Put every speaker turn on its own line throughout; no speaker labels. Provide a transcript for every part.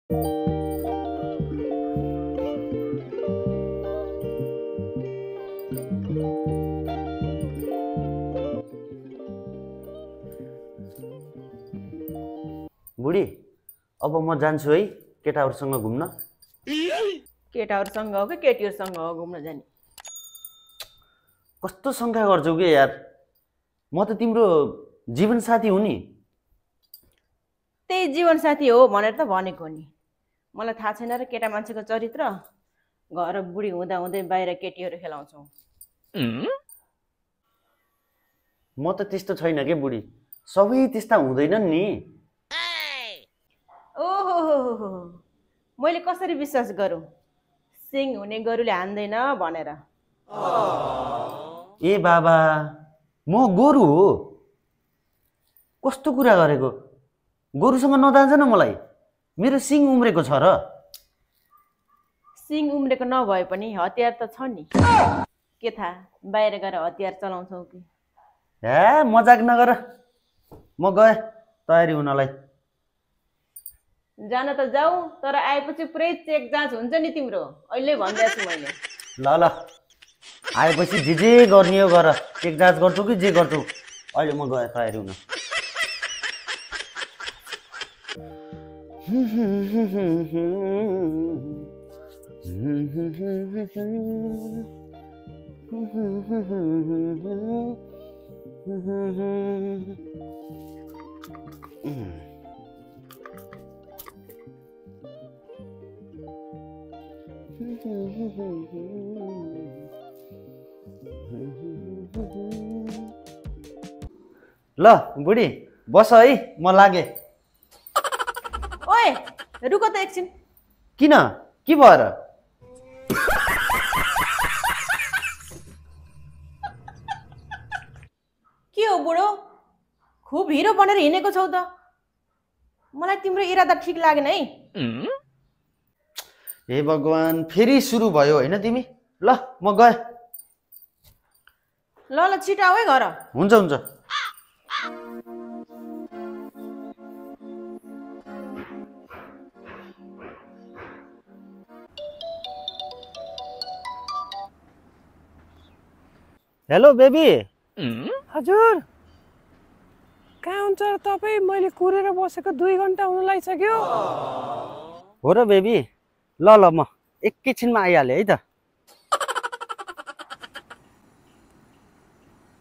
बुढी अब म जान्छु है केटाहरुसँग घुम्न।
केटाहरुसँग हो कि केटीहरुसँग हो घुम्न जाने?
कस्तो शंका गर्छौ के यार, म त तिम्रो जीवन साथी हुँ नि।
त्यही जीवन साथी हो भनेर त भनेको नि। मलाई थाहा छैन र केटा मान्छेको चरित्र। घर बुढी हुँदा हुँदै बाहिर केटीहरु खेलाउँछौ।
म त त्यस्तो छैन के बुढी, सबै त्यस्ता हुँदैनन् नि।
ओहो, मैले कसरी विश्वास गरौँ सिङ हुने गोरुले हान्दैन भनेर?
ए बाबा, म गोरु हो? कस्तो कुरा गरेको? गोरुसँग नदान्छ न मलाई, मेरो सिङ उम्रेको छ र।
सिङ उम्रेको नभए पनि हतियार त छ नि। के थाहा बाहिर गएर हतियार चलाउँछौ कि?
हे मजाक नगर, म गए तयारी हुनलाई।
जान त जाऊ, तर आएपछि पुरै चेक जाँच हुन्छ नि तिम्रो। अहिले भन्दैछु मैले।
ल आएपछि जे गर्ने हो गर, चेक जाँच गर्छौ कि जे गर्छौ। अहिले म गए तयारी हुन। ल बुढी बस है, म लागे।
ओए रुक त एकछिन।
किन, के भएर?
के हो बुढो, खुब हिरो बनेर हिँडेको छौ त। मलाई तिम्रो इरादा ठिक लागेन है।
हे भगवान, फेरि सुरु भयो हैन तिमी। ल म गए।
ल छिटो आऊ है घर।
हुन्छ। Hello baby.
हजुर कहाँ हुन्छ र तपाईँ? मैले कुरेर बसेको 2 घन्टा हुन लागिसक्यो।
हो र बेबी, ल म एकैछिनमा आइहालेँ है त।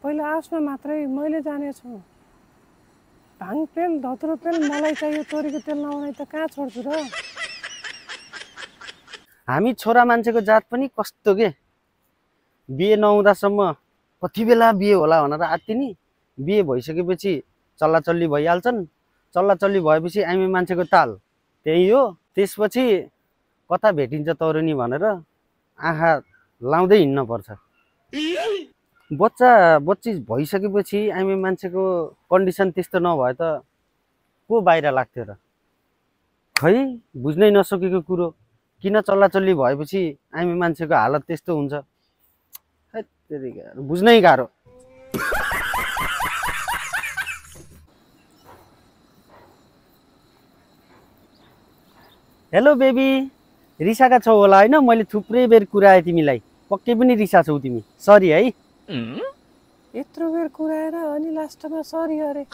पहिला आओस् न मात्रै, मैले जानेछु। भाङ तेल धत्रो तेल मलाई चाहियो, तोरीको तेल नहुने त कहाँ छोड्छु र।
हामी छोरा मान्छेको जात पनि कस्तो के, बिहे नहुँदासम्म कति बेला बिहे होला भनेर आत्तिनी, बिहे भइसकेपछि चल्लाचल्ली भइहाल्छन्। चल्लाचल्ली भएपछि हामी मान्छेको ताल त्यही हो। त्यसपछि कता भेटिन्छ तरुनी भनेर आँखा लाउँदै हिँड्न पर्छ। बच्ची भइसकेपछि हामी मान्छेको कन्डिसन त्यस्तो नभए त को बाहिर लाग्थ्यो र? खै बुझ्नै नसकेको कुरो, किन चल्लाचल्ली भएपछि हामी मान्छेको हालत त्यस्तो हुन्छ, बुझ्नै गाह्रो। हेलो बेबी, रिसाका छौ होला हैन? मैले थुप्रै बेर कुराएँ तिमीलाई, पक्कै पनि रिसा छौ तिमी। सरी है।
यत्रो बेर कुराएर अनि लास्टमा सरी अरे।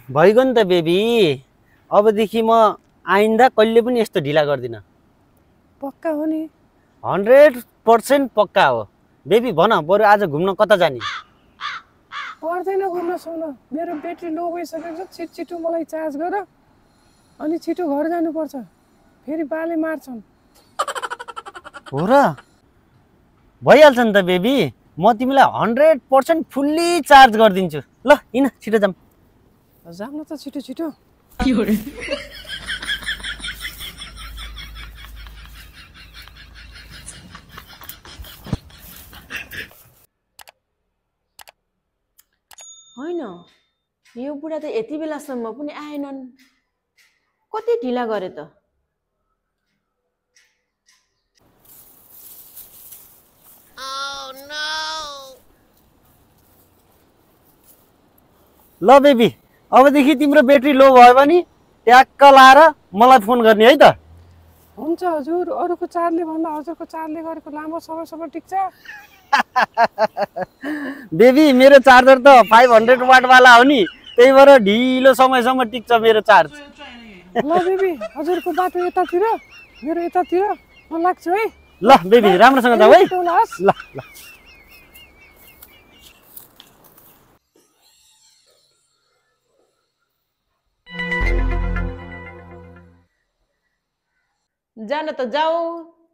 भइगयो नि त बेबी, अबदेखि म आइन्दा कहिले पनि यस्तो ढिला गर्दिन।
पक्का हो नि?
100% पक्का हो। बेबी भन, बरु आज घुम्न कता जाने?
पर्दैन घुम्न सुन, मेरो ब्याट्री लो भइसकेको छ। छिटो मलाई चार्ज गर अनि छिटो घर जानुपर्छ, फेरि बाले मार्छन्।
हो र? भइहाल्छ नि त बेबी, म तिमीलाई 100% फुल्ली चार्ज गरिदिन्छु। ल हिँड छिटो जाम।
जाम न त छिटो।
होइन, यो बुढा त यति बेलासम्म पनि आएनन्। कति ढिला गरे त।
ल बेबी अबदेखि तिम्रो ब्याट्री लो भयो भने ट्याक्क लाएर मलाई फोन गर्ने है त।
हुन्छ हजुर, अरूको चार्जले भन्दा हजुरको चार्जले गरेको लामो समयसम्म टिक्छ।
बेबी मेरो चार्जर त 500 वाटवाला हो नि, त्यही भएर ढिलो समयसम्म टिक्छ मेरो चार्ज।
ल बेबी, हजुरको बाटो यतातिर, मेरो यतातिर, म लाग्छु है।
ल बेबी राम्रोसँग जाऊ है।
ल
ल ल
जान त जाऊ,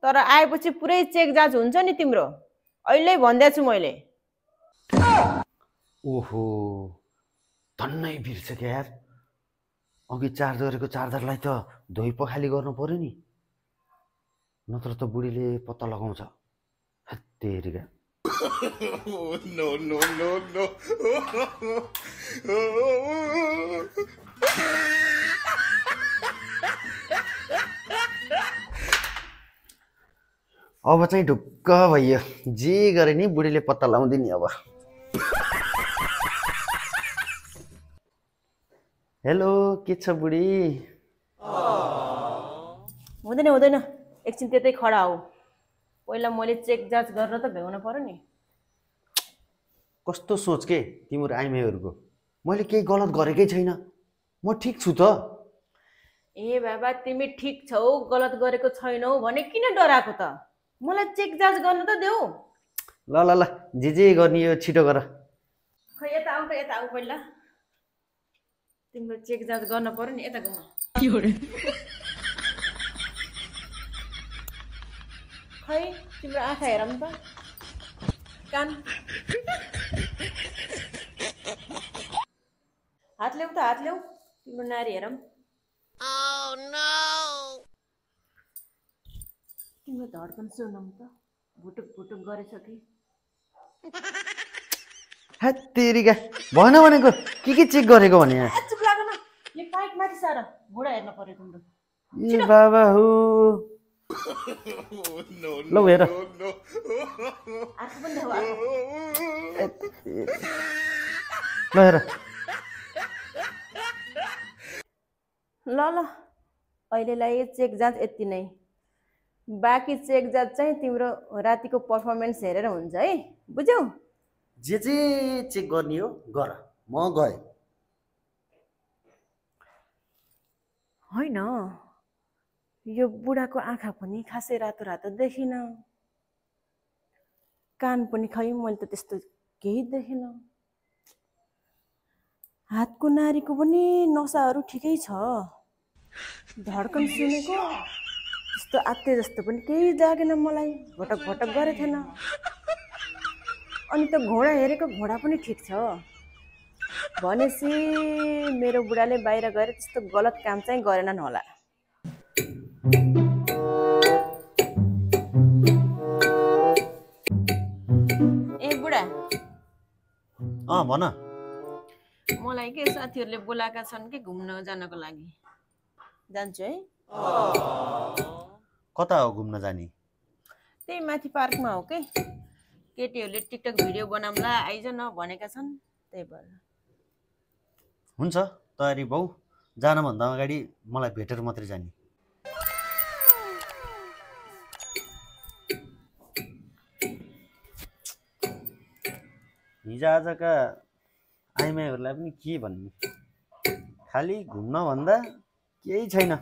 तर आएपछि पुरै चेक जाँच हुन्छ नि तिम्रो। अहिले भन्दैछु मैले।
ओहो धन्नै बिर्सेँ यार, अघि चार्ज गरेको चार्जरलाई त धोइ पखाली गर्नु पर्यो नि, नत्र त बुढीले पत्ता लगाउँछ। तेरिका
no, no, no, no.
अब चाहिँ ढुक्क भइयो, जे गरे नि बुढीले पत्ता लगाउँदिन अब। हेलो के छ बुढी?
हुँदैन हुँदैन, एकछिन त्यतै खडा हो। पहिला मैले चेक जाँच गरेर त भ्याउनु पर्यो नि।
कस्तो सोच के तिम्रो आइमाईहरूको? मैले केही गलत गरेकै छैन, म ठिक छु त।
ए बाबा, तिमी ठिक छौ, गलत गरेको छैनौ भने किन डराएको त? मलाई चेक जाँच गर्न त देऊ।
ल ल ल जे गर्ने यो छिटो गर।
खै यता आऊ त, यता आऊ पहिला। तिम्रो चेक जाँच गर्न पर्यो नि, यता घुम। खै तिम्रो आँखा हेरौँ त, कान, हात ल्याऊ त, हात ल्याऊ। तिम्रो नारी हेरौँ। तिम्रो धड्कन सुनौँ त, भुटुक भुटुक गरेछ कि?
तेरिका भएन भनेको के चेक गरेको भने?
चुप लाग न, यो पाइप माथि सार, घुँडा हेर्न पर्यो तिम्रो।
ए बाबा हो, ल हेर।
आँखा पनि देऊ, आँखा।
ल हेर।
ल ल, अहिलेलाई चेक जाँच यति नै। बाँकी चेक जाँच चाहिँ तिम्रो रातिको पर्फर्मेन्स हेरेर हुन्छ है, बुझ्यौ?
जे चेक गर्ने हो गर, म गएँ।
होइन, यो बुढाको आँखा पनि खासै रातो रातो देखिन, कान पनि खै मैले त त्यस्तो केही देखिन, हातको नारीको पनि नसाहरू ठिकै छ, धड्कन सुनेको त्यस्तो आत्ते जस्तो पनि केही लागेन मलाई, भटक भटक गरेको थिएन। अनि त घोडा हेरेको, घोडा पनि ठिक छ। भनेपछि मेरो बुढाले बाहिर गएर त्यस्तो गलत काम चाहिँ गरेनन् होला। ए बुढा,
भन।
मलाई के साथीहरूले बोलाएका छन् कि घुम्न जानको लागि, जान्छु है।
कता हो घुम्न जाने?
त्यही माथि पार्कमा हो के, केटीहरूले टिकटक भिडियो बनाउँला आइज न भनेका छन्, त्यही भएर।
हुन्छ तयारी भाउ, जानभन्दा अगाडि मलाई भेटेर मात्रै जाने। हिजोआजका आइमाईहरूलाई पनि के भन्ने, खालि घुम्न भन्दा केही छैन,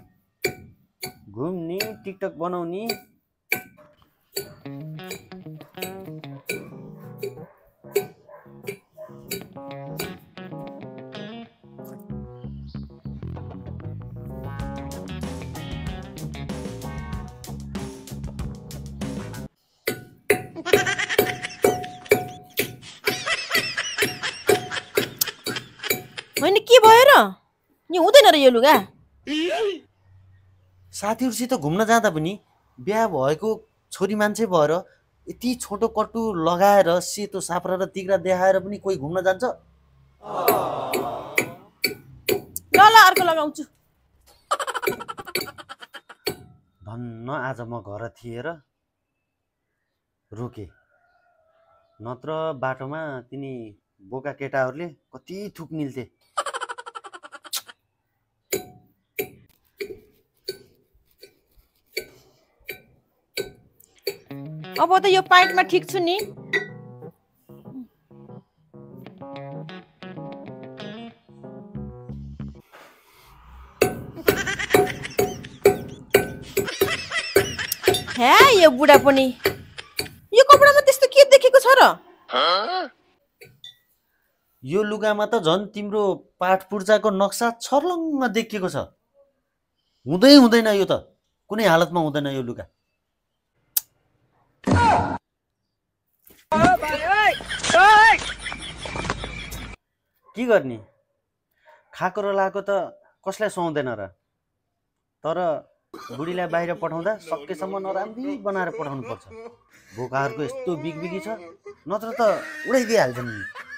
घुम्ने टिकटक बनाउने।
होइन के भयो र? यो हुँदैन र यो लुगा?
साथीहरूसित घुम्न जाँदा पनि बिहा भएको छोरी मान्छे भएर यति छोटो कट्टु लगाएर सेतो साप्रा र तिग्रा देखाएर पनि कोही घुम्न जान्छ?
ल ल अर्को लगाउँछु।
धन्न आज म घर थिएँ र रोके, नत्र बाटोमा तिनी बोका केटाहरूले कति थुक निल्थे।
अब त यो पाइन्टमा ठिक छु नि। हे यो बुढा पनि यो कपडामा त्यस्तो के देखेको छ र?
यो लुगामा त झन् तिम्रो पाठ पूर्जाको नक्सा छर्लङ्ग देखिएको छ। हुँदै हुँदैन, यो त कुनै हालतमा हुँदैन यो लुगा। के गर्ने, खाएको र लाएको त कसलाई सुहाउँदैन र। तर बुढीलाई बाहिर पठाउँदा सकेसम्म नराम्री बनाएर पठाउनु पर्छ। बोकाहरूको यस्तो बिगबिगी छ, नत्र त उडाइदिइहाल्छन् नि।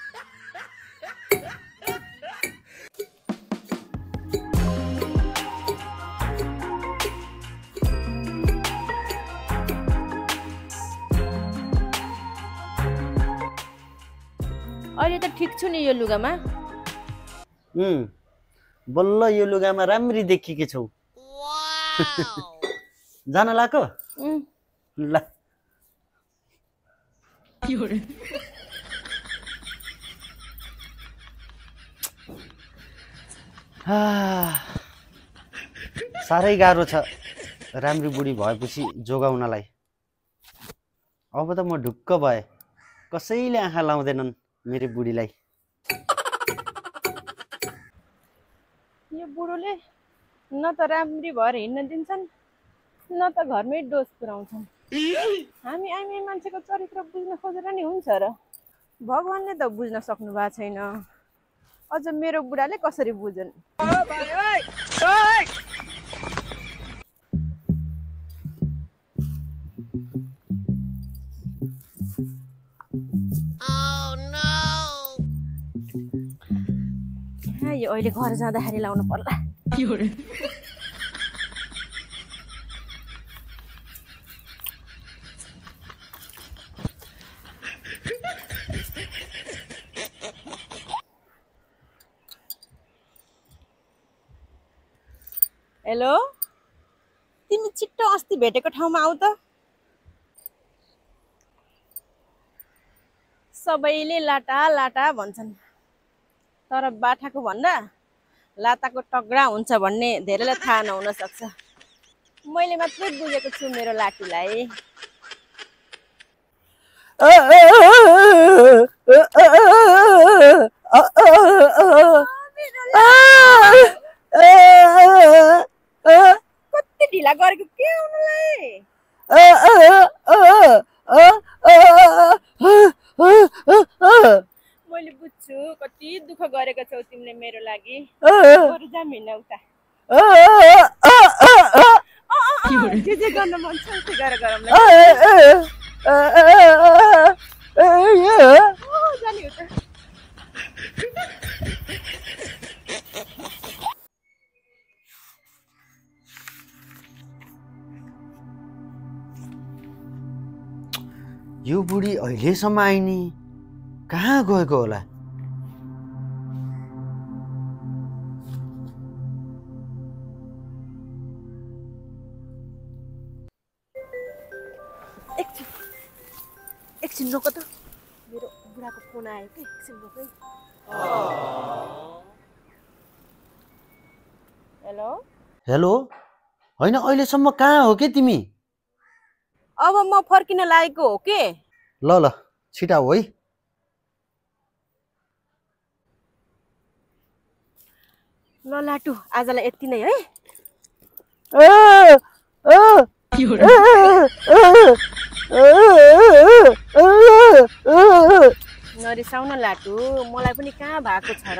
अहिले त ठिक छु नि यो लुगामा।
बल्ल यो लुगामा राम्री देखिएकी छौ। जान लाको ल। साह्रै गाह्रो छ राम्री बुढी भएपछि जोगाउनलाई। अब त म ढुक्क भए, कसैले आँखा लाउँदैनन् मेरो बुढीलाई।
यो बुढोले न त राम्री भएर हिँड्न दिन्छन्, न त घरमै डोज पुऱ्याउँछन्। हामी मान्छेको चरित्र बुझ्न खोजेर नि हुन्छ र? भगवानले त बुझ्न सक्नु भएको छैन, अझ मेरो बुढाले कसरी बुझ्छन्? यो अहिले घर जाँदाखेरि लाउनु पर्ला। हेलो, तिमी छिट्टो अस्ति भेटेको ठाउँमा आऊ त। सबैले लाटा लाटा भन्छन्, तर बाठाको भन्दा लाताको टक्रा हुन्छ भन्ने धेरैलाई थाहा नहुन सक्छ। मैले मात्रै बुझेको छु मेरो लाटीलाई। कति ढिला गरेको के आउनुलाई? मैले बुझ्छु कति दुःख गरेको छौ तिमीले मेरो लागि। बरु जाम हिँड्न उता। जे गर्न मन छ उतै गरेर गरौँ। जाने उता।
यो बुढी अहिलेसम्म आइनी कहाँ गएको होला?
एकछिन रोक त, मेरो बुढाको फोन आयो कि। एकछिन रोक है। हेलो
हेलो, होइन अहिलेसम्म कहाँ हो के तिमी?
अब म फर्किन लागेको हो के।
ल ल छिटा हो है।
ल लाटु, आजलाई यति नै है। नरिसाउन लाटु, मलाई पनि कहाँ भएको छ र।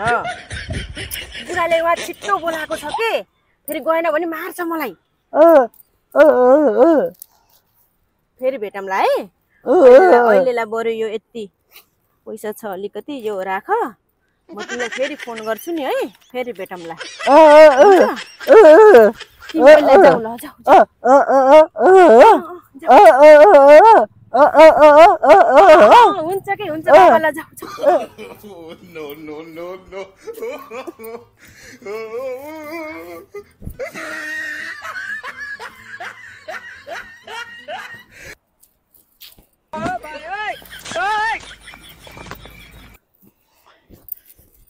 बुढाले वहाँ छिट्टो बोलाएको छ के, फेरि गएन भने मार्छ मलाई। फेरि भेटौँला है। अहिलेलाई बरु यो यति पैसा छ अलिकति, यो राख। म तिमीलाई फेरि फोन गर्छु नि है। फेरि भेटौँला। तिमीलाई जाऊ ल, जाऊ। हुन्छ कि हुन्छ, बाबालाई जाऊ।
No, no, no, no.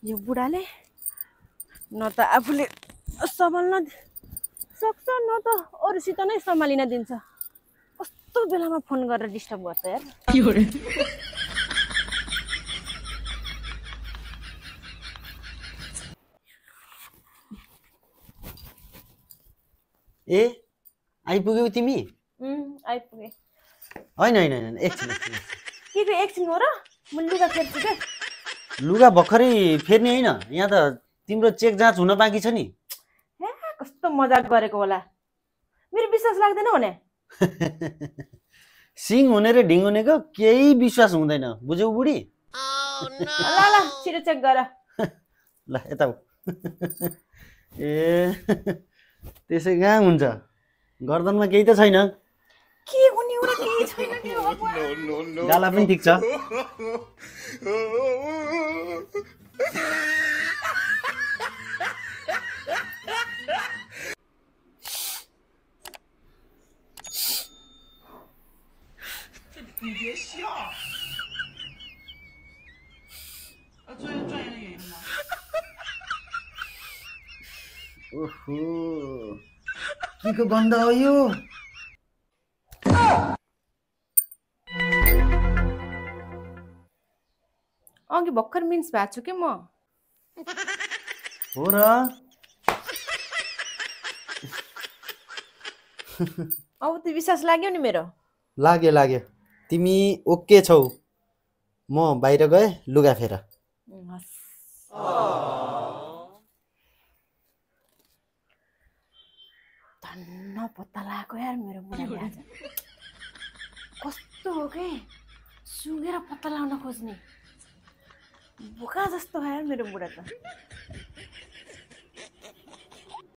यो बुढाले न त आफूले सम्हाल्न सक्छ न त अरूसित नै सम्हालिन दिन्छ। कस्तो बेलामा फोन गरेर डिस्टर्ब गर्छ यार।
ए आइपुग्यौ तिमी?
आइपुगे।
होइन होइन होइन एकछिन एकछिन
के को एकछिन हो र? म लुगा फेर्छु क्या।
लुगा भर्खरै फेर्ने होइन, यहाँ त तिम्रो चेक जाँच हुन बाँकी छ नि।
हे कस्तो मजाक गरेको होला, मेरो विश्वास लाग्दैन भने।
सिङ हुने र ढिङ हुनेको केही विश्वास हुँदैन, बुझ्यौ बुढी?
ल ल छिटो चेक गर।
ल यता ए त्यसै कहाँ हुन्छ, गर्दनमा केही त छैन।
के हुने हो र केही छैन नि अब।
No, no, no.
गाला पनि ठिक छ। ओहो के को गन्ध हो यो?
अघि भर्खर मिन्स भएको छु कि म।
हो र?
अब त विश्वास लाग्यो नि मेरो।
लाग्यो लाग्यो, तिमी ओके छौ। म बाहिर गए लुगा फेर।
धन्न पत्ता लगाएको यार मेरो बुढाले आज। कस्तो हो के सुँगेर पत्ता लगाउन खोज्ने, बोका जस्तो हो यार मेरो बुढा त।